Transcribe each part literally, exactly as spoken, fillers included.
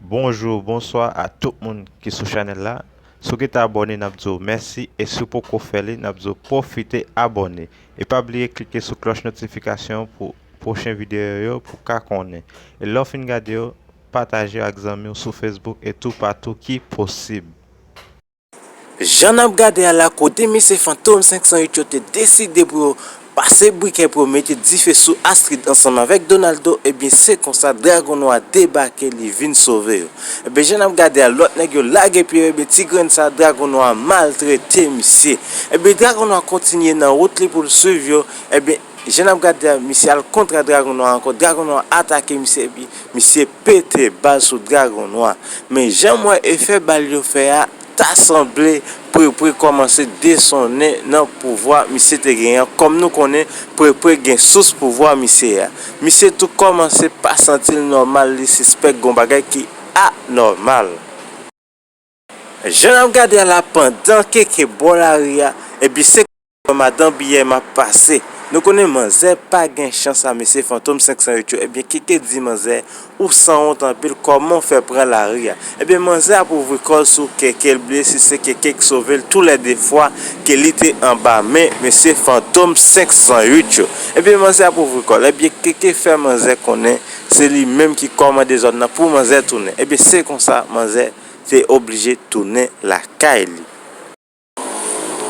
Bonjou, bonswa a tout moun ki sou chanèl la. Si w gentan abòne, n ap di w mèsi, e si w poko fè li, n ap di w pwofite abòne. E pa bliye klike sou klòch notifikasyon pou pwochen videyo yo pou w ka konnen. E lè w fin gade yo, pataje yo ak zanmi w sou Facebook e toupatou ki posib. Jan n ap gade a la, kote mesye Fantom senk san uit yo te deside pou yo pase brikè pou yo mete dife sou Astrid ansanm avèk Donaldo, ebyen se konsa Dragon Nwa debake, li vin sove yo. Ebyen jan n ap gade a, lòt nèg yo lage pye yo, ebyen ti grenn sa Dragon Nwa maltrete misye. Ebyen Dragon Nwa kontinye nan wout li pou l swiv yo, ebyen jan n ap gade a, misye al kontra Dragon Nwa ankò, Dragon Nwa atake misye, epi misye pete bal sou Dragon Nwa. Men jan m wè efè bal yo fè a, ta sanble Prepre kòmanse desonnen nan pouvwa misye te genyen an. Kòm nou konnen, Prepre gen sous pouvwa misye a. Misye tou kòmanse pa santi l nòmal, li sispèk gon bagay ki anòmal. Jan n ap gade a la, pandan Keke bò lari a, epi se madan Biyèm ap pase. Nou konnen manzè pa gen chans a mesye Fantom senk san uit yo. Ebyen, Keke di manzè, ou sanwont anpil, kòman w fè pran lari a? Ebyen, manzè ap ouvri kò l sou Keke, l bliye si se Keke k sove l toulède fwa ke li te anba men mesye Fantom senk san uit yo. Ebyen, manzè ap ouvri kò l. Ebyen, Keke fè manzè konnen se li menm ki kòmande zòn nan pou manzè tounen. Ebyen, se konsa manzè te oblije tounen lakay li.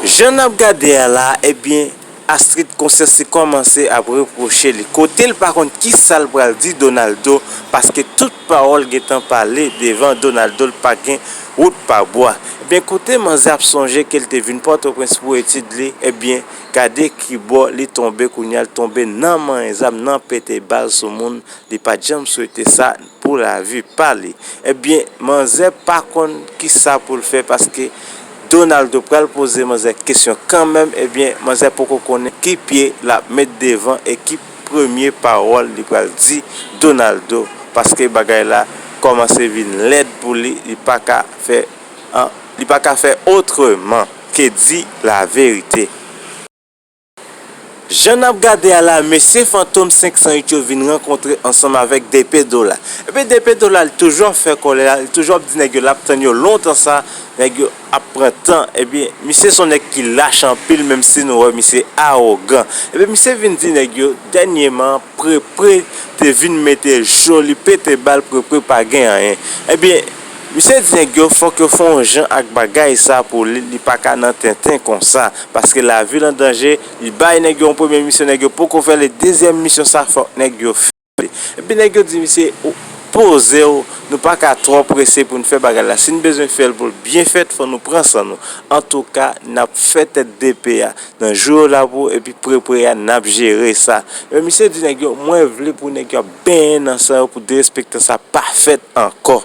Jan n ap gade a la, ebyen, Astrid konsyans li kòmanse ap repwoche li. Kote l pa konn kisa l pral di Donaldo, paske tout pawòl gentan pale devan Donaldo, l pa gen wout pa bwa. Ebyen, kote manzè ap sonje ke l te vin Pòtoprens pou etid li, ebyen, gade ki bò li tonbe kounye a, l tonbe nan manyen zam, nan pete bal sou moun, li pa t janm swete sa pou lavi pa li. Ebyen, manzè pa konn kisa pou l fè, paske Donaldo pral poze manzè kesyon kanmenm. Ebyen, manzè poko konnen ki pye l ap met devan e ki premye pawòl li pral di Donaldo, paske bagay la kòmanse vin lèd pou li, li pa ka fè, an, li pa ka fè otreman ke di laverite. Jan n ap gade a la, mesye Fantom senk san uit yo vin rankontre ansanm avèk Depe Dola. Ebyen, Depe Dola, li toujou ap fè kòlè la, li toujou ap di nèg yo l ap tann yo lontan sa, nèg yo ap pran tan. Ebyen, misye se yon nèg ki lach anpil, menm si nou wè misye awogan. Ebyen, misye vin di nèg yo, dènyeman, Prepre te vin mete cho, li pete bal, Prepre pa gen anyen. Ebyen, misye di nèg yo, fòk yo fè yon jan ak bagay sa pou li, li pa ka nan tenten konsa. Paske lavi l an danje, li bay nèg yo yon premye misyon, nèg yo poko fè li, dezyèm misyon sa, fòk nèg yo fè li. Epi nèg yo di misye, ou poze w, nou pa ka twò prese pou n fè bagay la. Si n bezwen fè l pou l byen fèt, fò nou pran san nou. Antouka, n ap fè tèt Depe a. Nan jou yo la pou, epi Prepre a, n ap jere sa. Men misye di nèg yo, mwen vle pou nèg yo ap benyen nan san yo pou derespektan sa pa fèt ankò.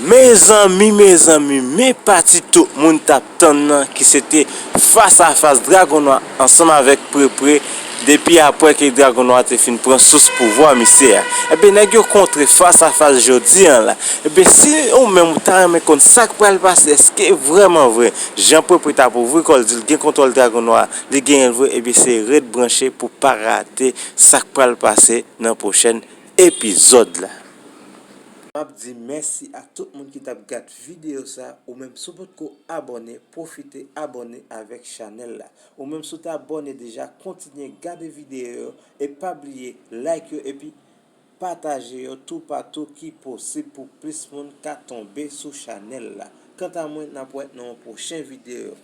Mezanmi, mezanmi, men pati tout moun t ap tann nan ki se te fas a fas Dragon Nwa ansanm avèk Prepre depi apre ke Dragon Nwa te fin pran sous pouvwa misye a. Ebyen, nèg yo kontre fas a fas jodi a la. Ebyen, si ou menm ou ta renmen konn sa k pral pase, èske vrèman vre, jan Prepre t ap ouvri kò l di l gen kontwòl Dragon Nwa, li genyen l vre, ebyen, se ret branche pou pa rate sa k pral pase nan pwochèn epizòd la. M ap di mèsi a tout moun ki t ap gad videyo sa, ou menm si w potko abòne, pwofite abòne avèk chanèl la. Ou menm si w t abòne deja, kontinye gade videyo yo e pa bliye like yo epi pataje yo toupatou ki posib pou plis moun ka tonbe sou chanèl la. Kanta mwen, n ap wè nan yon pwochen videyo.